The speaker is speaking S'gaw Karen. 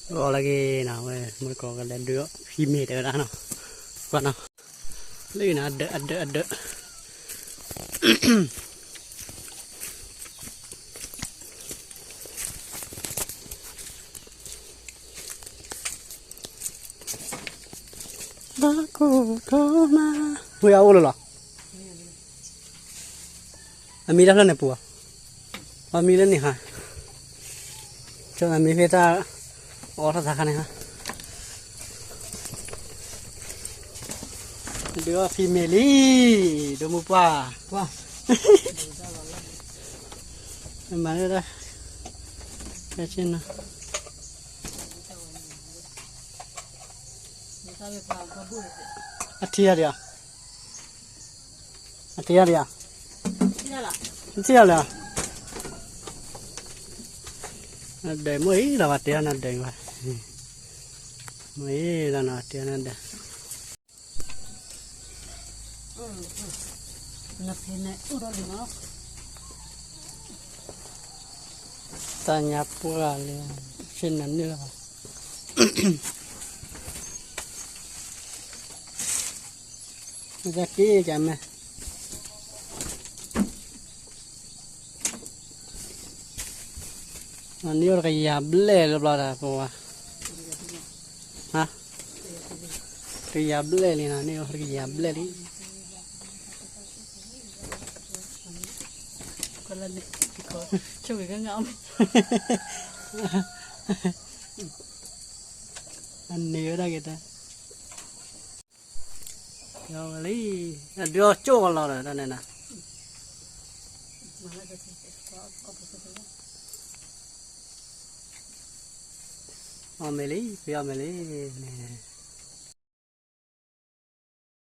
ဂီၤလၢက့ၤနီၤ ဝဲမုၢ်ကီးကလဲၤဒုးအီၣ်ဖံမ့ၤတဲဝဲဒၣ်နီၤ, ကွၢ်နီၤ, လၢနီၤ အဒၢး အဒၢး အဒၢး မ့ၢ်အအိၣ်လၢလီၤ, အမံတၢ်ဖျၢၣ်န့ၣ်ပူၤ, အမံလၢန့ၣ်ဟါ, ကၠီအမံဖဲတၢ် အီထီၣ်သးခါန့ၣ်ဟါ, ဒုးအီၣ်ဖံမ့ၤလံ, ဒိမုၢ်ပှၢ်, မၤလၢဒၣ်, ကဲဆ့နီၤ, အထံၣ်ယၤဒံးဧါ, အထံၣ်ယၤဒံးဧါ, ထံၣ်ယၤလၢ, နဒၢးမ့ၢ်အံၤလီၤဘၣ် တဲအီၤနဒၢးဘၣ်, မ့ၢ်အံၤလီၤနီၤ တဲအီၤနဒၢး တၢ်ညါပှၢ်လံ, ဆ့နၤန့ၣ်လီၤ, မ့ၢ်တၢ်က့ၤကမဲာ် နံၣ်အိၣ်တကယၤဘျဲၣ်လၢဘျီတၢ်ပဝါ, ဟါ, တကယၤဘျဲၣ်လံနီၤ နံၣ်အိၣ်တကယၤဘျဲၣ်လံ, အန့ၣ်ဝဲဒၣ်က့ၤတၢ်, လံ, အဒုးအီၣ်ကၠိၣ်ကလီၤဒီးတၢ်န့ၣ်နီၤ, အီၣ်မ့ၤလံ ဖံအီၣ်မ့ၤလံန့ၣ်